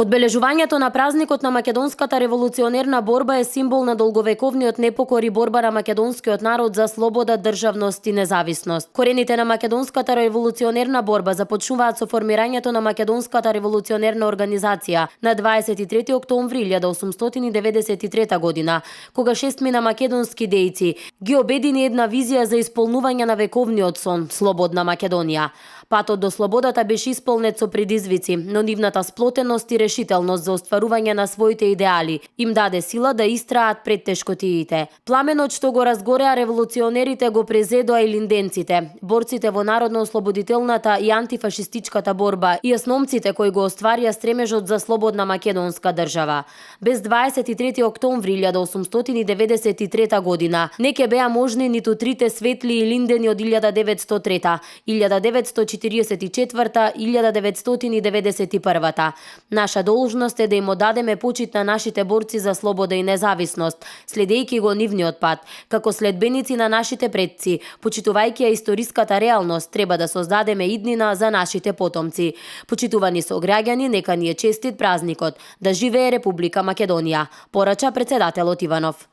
Одбележувањето на празникот на македонската револуционерна борба е символ на долговековниот непокор и борба на македонскиот народ за слобода, државност и независност. Корените на македонската револуционерна борба започнуваат со формирањето на македонската револуционерна организација на 23 октомври 1893 година, кога 6 македонски дејци ги обедини една визија за исполнување на вековниот сон слободна Македонија. Патот до слободата беше исполнет со предизвици, но нивната сплотеност и решителност за остварување на своите идеали им даде сила да истраат пред тешкотиите. Пламенот што го разгореа револуционерите го презедоа и линденците, борците во народно-ослободителната и антифашистичката борба и основците кои го остварија стремежот за слободна македонска држава. Без 23 октомври 1893 година не ќе беа можни ниту трите светли и линдени од 1903, 1944 и 1991. Наша должност е да им одадеме почит на нашите борци за слобода и независност, следејќи го нивниот пат, како следбеници на нашите предци, почитувајќи ја историската реалност, треба да создадеме иднина за нашите потомци. Почитувани сограѓани, нека ни е честит празникот, да живее Република Македонија, порача председателот Иванов.